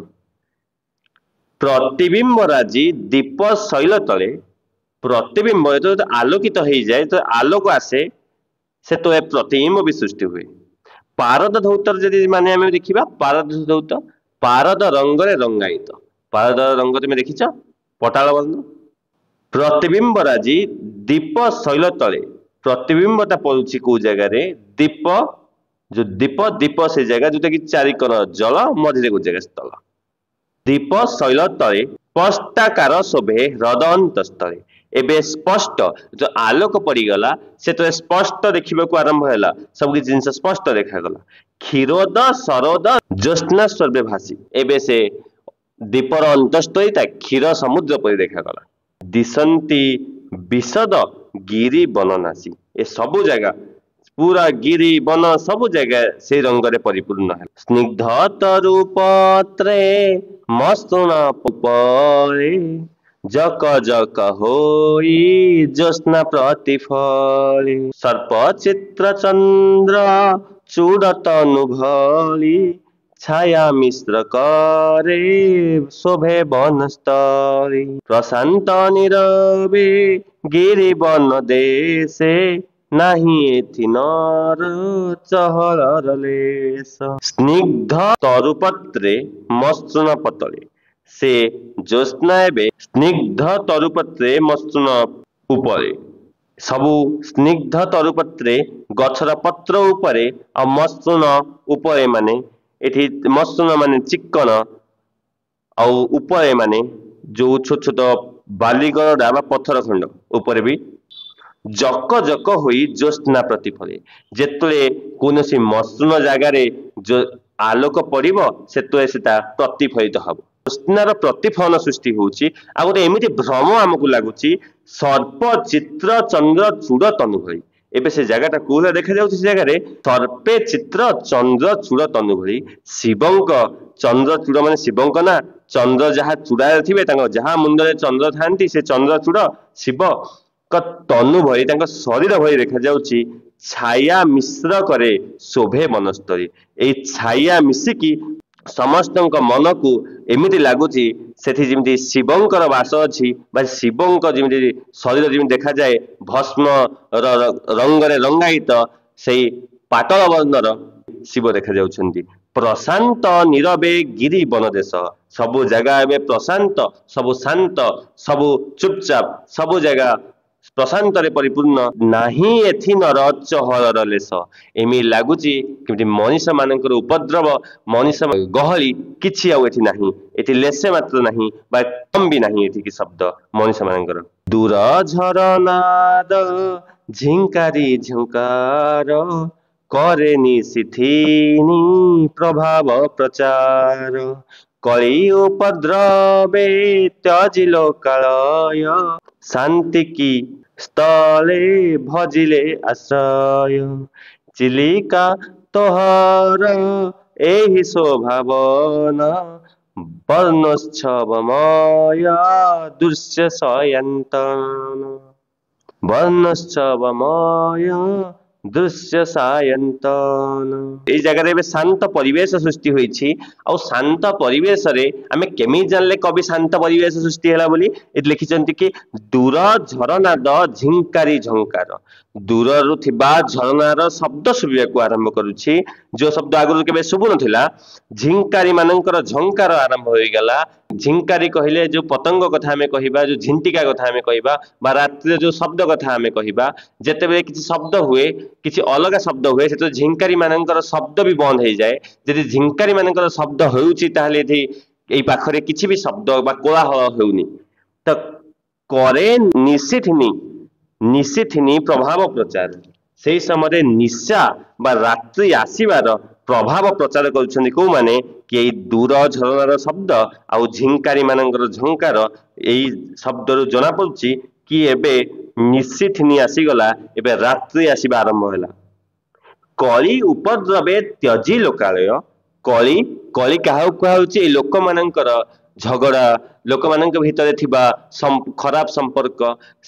ପ୍ରତିବିମ୍ବ ରାଜି ଦୀପ ଶୈଳ ତଳେ, ପ୍ରତିବିମ୍ବ ଯେତେବେଳେ ଆଲୋକିତ ହେଇଯାଏ, ଯେତେବେଳେ ଆଲୋକ ଆସେ, ସେତେବେଳେ ପ୍ରତିବିମ୍ବ ବି ସୃଷ୍ଟି ହୁଏ। ପାରଦ ଧୌତର ଯଦି ମାନେ ଆମେ ଦେଖିବା, ପାରଦ ଧୌତ ପାରଦ ରଙ୍ଗରେ ରଙ୍ଗାୟିତ। ପାରଦ ରଙ୍ଗ ତୁମେ ଦେଖିଛ, ପଟାଳ ବର୍ଣ୍ଣ। ପ୍ରତିବିମ୍ବ ରାଜି ଦୀପ ଶୈଳ ତଳେ, ପ୍ରତିବିମ୍ବଟା ପଡୁଛି କୋଉ ଜାଗାରେ? ଦୀପ, ଯୋଉ ଦୀପ, ଦୀପ ସେ ଜାଗା ଯୋଉଟା କି ଚାରିକର ଜଳ, ମଝିରେ କୋଉ ଜାଗା ସ୍ଥଳ। ଦୀପ ଶୈଳ ତଳେ ସ୍ପଷ୍ଟାକାର ଶୋଭେ ହ୍ରଦ ଅନ୍ତସ୍ଥଳେ। ଏବେ ସ୍ପଷ୍ଟ ଯୋଉ ଆଲୋକ ପଡିଗଲା, ସେତେବେଳେ ସ୍ପଷ୍ଟ ଦେଖିବାକୁ ଆରମ୍ଭ ହେଲା, ସବୁ କିଛି ଜିନିଷ ସ୍ପଷ୍ଟ ଦେଖାଗଲା। କ୍ଷୀରୋଦ ସରୋଦ ଜ୍ୟୋତ୍ସ୍ନା ସ୍ୱର୍ବେ ଭାସି, ଏବେ ସେ ଦୀପର ଅନ୍ତସ୍ଥଳୀଟା କ୍ଷୀର ସମୁଦ୍ର ପରି ଦେଖାଗଲା। ଦିଶନ୍ତି ବିଶଦ ଗିରି ବନନାସୀ, ଏ ସବୁ ଜାଗା ପୁରା ଗିରି ବନ ସବୁ ଜାଗା ସେଇ ରଙ୍ଗରେ ପରିପୂର୍ଣ୍ଣ ହେଲା। ସ୍ନିଗ୍ଧ ତରୁ ପତ୍ରେ ମସୃଣ ପରେ, ଜକ ଜକ ହୋଇ ଜ୍ୟୋତ୍ସ୍ନା ପ୍ରତିଫଳି, ସର୍ପ ଚିତ୍ର ଚନ୍ଦ୍ର ଚୂଡ଼ ତନୁ ଭଳି, ଛାୟା ମିଶ୍ର କରେ ଶୋଭେ ବନସ୍ଥଳୀ, ପ୍ରଶାନ୍ତ ନୀରବେ ଗିରି ବନ ଦେଶେ, ନାହିଁ ଏଥି ନର ଚହଳର ଲେଶ। ସ୍ନିଗ୍ଧ ତରୁପତ୍ରେ ମସୃଣ ପତଳେ, ସେ ଜ୍ୟୋତ୍ସ୍ନା ଏବେ ସ୍ନିଗ୍ଧ ତରୁପତ୍ରେ ମସୃଣ ଉପରେ, ସବୁ ସ୍ନିଗ୍ଧ ତରୁପତ୍ରେ ଗଛର ପତ୍ର ଉପରେ ଆଉ ମସୃଣ ଉପରେ, ମାନେ ଏଠି ମସୃଣ ମାନେ ଚିକ୍କଣ, ଆଉ ଉପରେ ମାନେ ଯୋଉ ଛୋଟ ଛୋଟ ବାଲିଗରଡା ବା ପଥର ଖଣ୍ଡ ଉପରେ ବି ଜକ ଜକ ହୋଇ ଜ୍ୟୋତ୍ସ୍ନା ପ୍ରତିଫଳେ। ଯେତେବେଳେ କୌଣସି ମସୃଣ ଜାଗାରେ ଆଲୋକ ପଡିବ, ସେତେବେଳେ ସେଟା ପ୍ରତିଫଳିତ ହବ, ଜ୍ୟୋତ୍ସ୍ନାର ପ୍ରତିଫଳନ ସୃଷ୍ଟି ହଉଛି। ଆଉ ଗୋଟେ ଏମିତି ଭ୍ରମ ଆମକୁ ଲାଗୁଛି ସର୍ପ ଚିତ୍ର ଚନ୍ଦ୍ର ଚୂଡ଼ ତନୁ ଭଳି। ଏବେ ସେ ଜାଗାଟା କୋଉ ଭଳିଆ ଦେଖାଯାଉଛି? ସେ ଜାଗାରେ ସର୍ପେ ଚିତ୍ର ଚନ୍ଦ୍ର ଚୂଡ଼ ତନୁ ଭଳି, ଶିବଙ୍କ ଚନ୍ଦ୍ର ଚୂଡ଼ ମାନେ ଶିବଙ୍କ ନା ଚନ୍ଦ୍ର ଯାହା ଚୂଡ଼ାରେ ଥିବେ, ତାଙ୍କ ଯାହା ମୁଣ୍ଡରେ ଚନ୍ଦ୍ର ଥାନ୍ତି, ସେ ଚନ୍ଦ୍ର ଚୂଡ଼ ଶିବଙ୍କ ତନୁ ଭଳି, ତାଙ୍କ ଶରୀର ଭଳି ଦେଖାଯାଉଛି। ଛାୟା ମିଶ୍ର କରେ ଶୋଭେ ବନସ୍ଥଳୀ, ଏଇ ଛାୟା ମିଶିକି ସମସ୍ତଙ୍କ ମନକୁ ଏମିତି ଲାଗୁଛି ସେଠି ଯେମିତି ଶିବଙ୍କର ବାସ ଅଛି, ବା ଶିବଙ୍କ ଯେମିତି ଶରୀର ଯେମିତି ଦେଖାଯାଏ ଭସ୍ମ ରଙ୍ଗରେ ରଙ୍ଗାୟିତ, ସେଇ ପାଟଳ ବର୍ଣ୍ଣର ଶିବ ଦେଖାଯାଉଛନ୍ତି। ପ୍ରଶାନ୍ତ ନୀରବେ ଗିରି ବନଦେଶ, ସବୁ ଜାଗା ଏବେ ପ୍ରଶାନ୍ତ, ସବୁ ଶାନ୍ତ, ସବୁ ଚୁପଚାପ, ସବୁ ଜାଗା ପ୍ରଶାନ୍ତରେ ପରିପୂର୍ଣ୍ଣ। ନାହିଁ ଏଥି ନର ଚହଳର ଲେଶ, ଏମିତି ଲାଗୁଛି କେମିତି ମଣିଷ ମାନଙ୍କର ଉପଦ୍ରବ, ମଣିଷ ଗହଳି କିଛି ଆଉ ଏଠି ନାହିଁ, ଏଠି ଲେଶେ ମାତ୍ର ନାହିଁ ବା କମ ବି ନାହିଁ ଏଠି କି ଶବ୍ଦ ମଣିଷ ମାନଙ୍କର। ଦୂର ଝରନାଦ ଝିଙ୍କାରି ଝଙ୍କାର କରେ ନିଶିଥିନି ପ୍ରଭାବ ପ୍ରଚାର, କଳି ଉପଦ୍ରବେ ତ୍ୟଜିଲ କାଳୟ, ଶାନ୍ତି କି ସ୍ଥଳେ ଭଜିଲେ ଆଶ୍ରୟ। ଚିଲିକା ତୋହର ଏହି ଶୋଭାବନ, ବର୍ଣ୍ଣୋତ୍ସବମୟ ଦୃଶ୍ୟ ସାୟନ୍ତନ, ବର୍ଣ୍ଣୋତ୍ସବମୟ ଦୃଶ୍ୟ ସାୟନ୍ତନ। ଏଇ ଜାଗାରେ ଏବେ ଶାନ୍ତ ପରିବେଶ ସୃଷ୍ଟି ହୋଇଛି। ଆଉ ଶାନ୍ତ ପରିବେଶରେ ଆମେ କେମିତି ଜାଣିଲେ କବି ଶାନ୍ତ ପରିବେଶ ସୃଷ୍ଟି ହେଲା ବୋଲି? ଏଠି ଲେଖିଛନ୍ତି କି ଦୂର ଝରନାଦ ଝିଙ୍କାରି ଝଙ୍କାର, ଦୂରରୁ ଥିବା ଝରଣାର ଶବ୍ଦ ଶୁଭିବାକୁ ଆରମ୍ଭ କରୁଛି, ଯୋଉ ଶବ୍ଦ ଆଗରୁ କେବେ ଶୁଭୁନଥିଲା। ଝିଙ୍କାରି ମାନଙ୍କର ଝଙ୍କାର ଆରମ୍ଭ ହୋଇଗଲା। ଝିଙ୍କାରି କହିଲେ ଯୋଉ ପତଙ୍ଗ କଥା ଆମେ କହିବା, ଯୋଉ ଝିଣ୍ଟିକା କଥା ଆମେ କହିବା, ବା ରାତିରେ ଯୋଉ ଶବ୍ଦ କଥା ଆମେ କହିବା, ଯେତେବେଳେ କିଛି ଶବ୍ଦ ହୁଏ, କିଛି ଅଲଗା ଶବ୍ଦ ହୁଏ, ସେତେବେଳେ ଝିଙ୍କାରି ମାନଙ୍କର ଶବ୍ଦ ବି ବନ୍ଦ ହେଇଯାଏ। ଯଦି ଝିଙ୍କାରି ମାନଙ୍କର ଶବ୍ଦ ହେଉଛି, ତାହେଲେ ଏଠି ଏଇ ପାଖରେ କିଛି ବି ଶବ୍ଦ ବା କୋଳାହଳ ହେଉନି। ତ କରେ ନିଶିଥିନି, ନିଶିଥିନି ପ୍ରଭାବ ପ୍ରଚାର, ସେଇ ସମୟରେ ନିଶା ବା ରାତ୍ରି ଆସିବାର ପ୍ରଭାବ ପ୍ରଚାର କରୁଛନ୍ତି କୋଉମାନେ କି ଏଇ ଦୂର ଝରଣାର ଶବ୍ଦ ଆଉ ଝିଙ୍କାରି ମାନଙ୍କର ଝଙ୍କାର। ଏଇ ଶବ୍ଦରୁ ଜଣା ପଡୁଛି କି ଏବେ ନିଶିଥିନି ଆସିଗଲା, ଏବେ ରାତ୍ରି ଆସିବା ଆରମ୍ଭ ହେଲା। କଳି ଉପଦ୍ରବେ ତ୍ୟଜି ଲୋକାଳୟ, କଳି, କଳି କାହାକୁ କୁହାହଉଛି? ଏଇ ଲୋକମାନଙ୍କର ଝଗଡା, ଲୋକମାନଙ୍କ ଭିତରେ ଥିବା ଖରାପ ସମ୍ପର୍କ।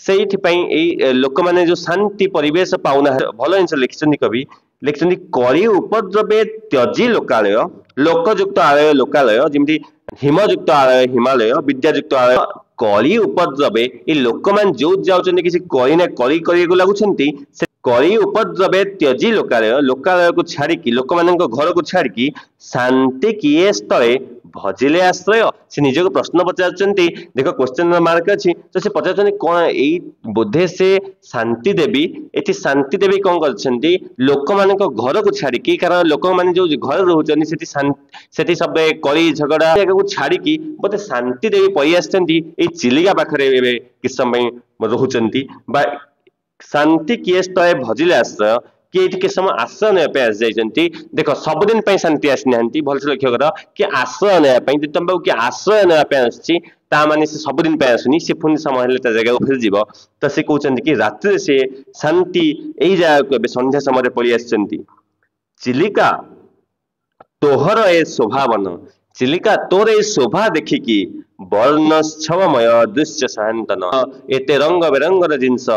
ସେଇଥିପାଇଁ ଏଇ ଲୋକମାନେ ଯୋଉ ଶାନ୍ତି ପରିବେଶ ପାଉନାହାନ୍ତି। ଭଲ ଜିନିଷ ଲେଖିଛନ୍ତି କବି, ଲେଖିଛନ୍ତି କଳି ଉପଦ୍ରବେ ତ୍ୟଜି ଲୋକାଳୟ, ଲୋକଯୁକ୍ତ ଆଳୟ ଲୋକାଳୟ, ଯେମିତି ହିମଯୁକ୍ତ ଆଳୟ ହିମାଳୟ, ବିଦ୍ୟାଯୁକ୍ତ ଆଳୟ। କଳି ଉପଦ୍ରବେ, ଏଇ ଲୋକମାନେ ଯୋଉ ଯାଉଛନ୍ତି କିଛି କଳି ନା କଳି କରିବାକୁ ଲାଗୁଛନ୍ତି, ସେ କଳି ଉପଦ୍ରବେ ତ୍ୟଜି ଲୋକାଳୟ, ଲୋକାଳୟକୁ ଛାଡିକି, ଲୋକମାନଙ୍କ ଘରକୁ ଛାଡିକି ଶାନ୍ତି କିଏ ସ୍ଥଳେ ଭଜିଲେ ଆଶ୍ରୟ। ସେ ନିଜକୁ ପ୍ରଶ୍ନ ପଚାରୁଛନ୍ତି, ଦେଖ କ୍ୱେଶ୍ଚନ ମାର୍କ ଅଛି ତ, ସେ ପଚାରୁଛନ୍ତି କଣ ଏଇ ବୋଧେ ସେ ଶାନ୍ତି ଦେବୀ, ଏଠି ଶାନ୍ତି ଦେବୀ କଣ କରିଛନ୍ତି ଲୋକମାନଙ୍କ ଘରକୁ ଛାଡିକି, କାରଣ ଲୋକମାନେ ଯୋଉ ଘରେ ରହୁଛନ୍ତି ସେଠି ସବୁ କଳି ଝଗଡା ଜାଗାକୁ ଛାଡିକି ବୋଧେ ଶାନ୍ତି ଦେବୀ ପଳେଇ ଆସିଛନ୍ତି ଏଇ ଚିଲିକା ପାଖରେ, ଏବେ କିଛି ସମୟ ପାଇଁ ରହୁଛନ୍ତି। ବା ଶାନ୍ତି କିଏ ସ୍ଥଳେ ଭଜିଲେ ଆଶ୍ରୟ, କିଏ ଏଇଠି କିଛି ସମୟ ଆଶ୍ରୟ ନେବା ପାଇଁ ଆସିଯାଇଛନ୍ତି। ଦେଖ, ସବୁଦିନ ପାଇଁ ଶାନ୍ତି ଆସିନାହାନ୍ତି, ଭଲସେ ଲକ୍ଷ୍ୟ କର କି ଆଶ୍ରୟ ନେବା ପାଇଁ। ଯଦି ତମ ପାଖକୁ କିଏ ଆଶ୍ରୟ ନେବା ପାଇଁ ଆସୁଛି, ତା ମାନେ ସେ ସବୁଦିନ ପାଇଁ ଆସୁନି, ସେ ପୁଣି ସମୟ ହେଲେ ତା ଜାଗାକୁ ଫେରିଯିବ। ତ ସେ କହୁଛନ୍ତି କି ରାତିରେ ସେ ଶାନ୍ତି ଏଇ ଜାଗାକୁ ଏବେ ସନ୍ଧ୍ୟା ସମୟରେ ପଳେଇ ଆସିଛନ୍ତି। ଚିଲିକା ତୋହର ଏ ଶୋଭାବନ, ଚିଲିକା ତୋର ଏଇ ଶୋଭା ଦେଖିକି, ବର୍ଣ୍ଣୋତ୍ସବମୟ ଦୃଶ୍ୟ ସାୟନ୍ତନ, ଏତେ ରଙ୍ଗ ବେରଙ୍ଗର ଜିନିଷ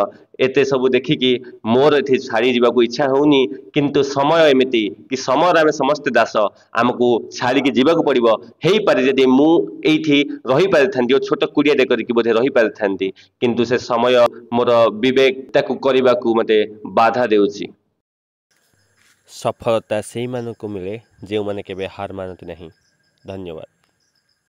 ଏତେ ସବୁ ଦେଖିକି ମୋର ଏଠି ଛାଡି ଯିବାକୁ ଇଚ୍ଛା ହଉନି, କିନ୍ତୁ ସମୟ ଏମିତି କି ସମୟରେ ଆମେ ସମସ୍ତେ ଦାସ, ଆମକୁ ଛାଡିକି ଯିବାକୁ ପଡିବ। ହେଇପାରେ ଯଦି ମୁଁ ଏଇଠି ରହିପାରିଥାନ୍ତି ଓ ଛୋଟ କୁଡ଼ିଆଟେ କରିକି ବୋଧେ ରହିପାରିଥାନ୍ତି, କିନ୍ତୁ ସେ ସମୟ ମୋର ବିବେକ ତାକୁ କରିବାକୁ ମତେ ବାଧା ଦେଉଛି। ସଫଳତା ସେଇମାନଙ୍କୁ ମିଳେ ଯେଉଁମାନେ କେବେ ହାର ମାନନ୍ତି ନାହିଁ। ଧନ୍ୟବାଦ।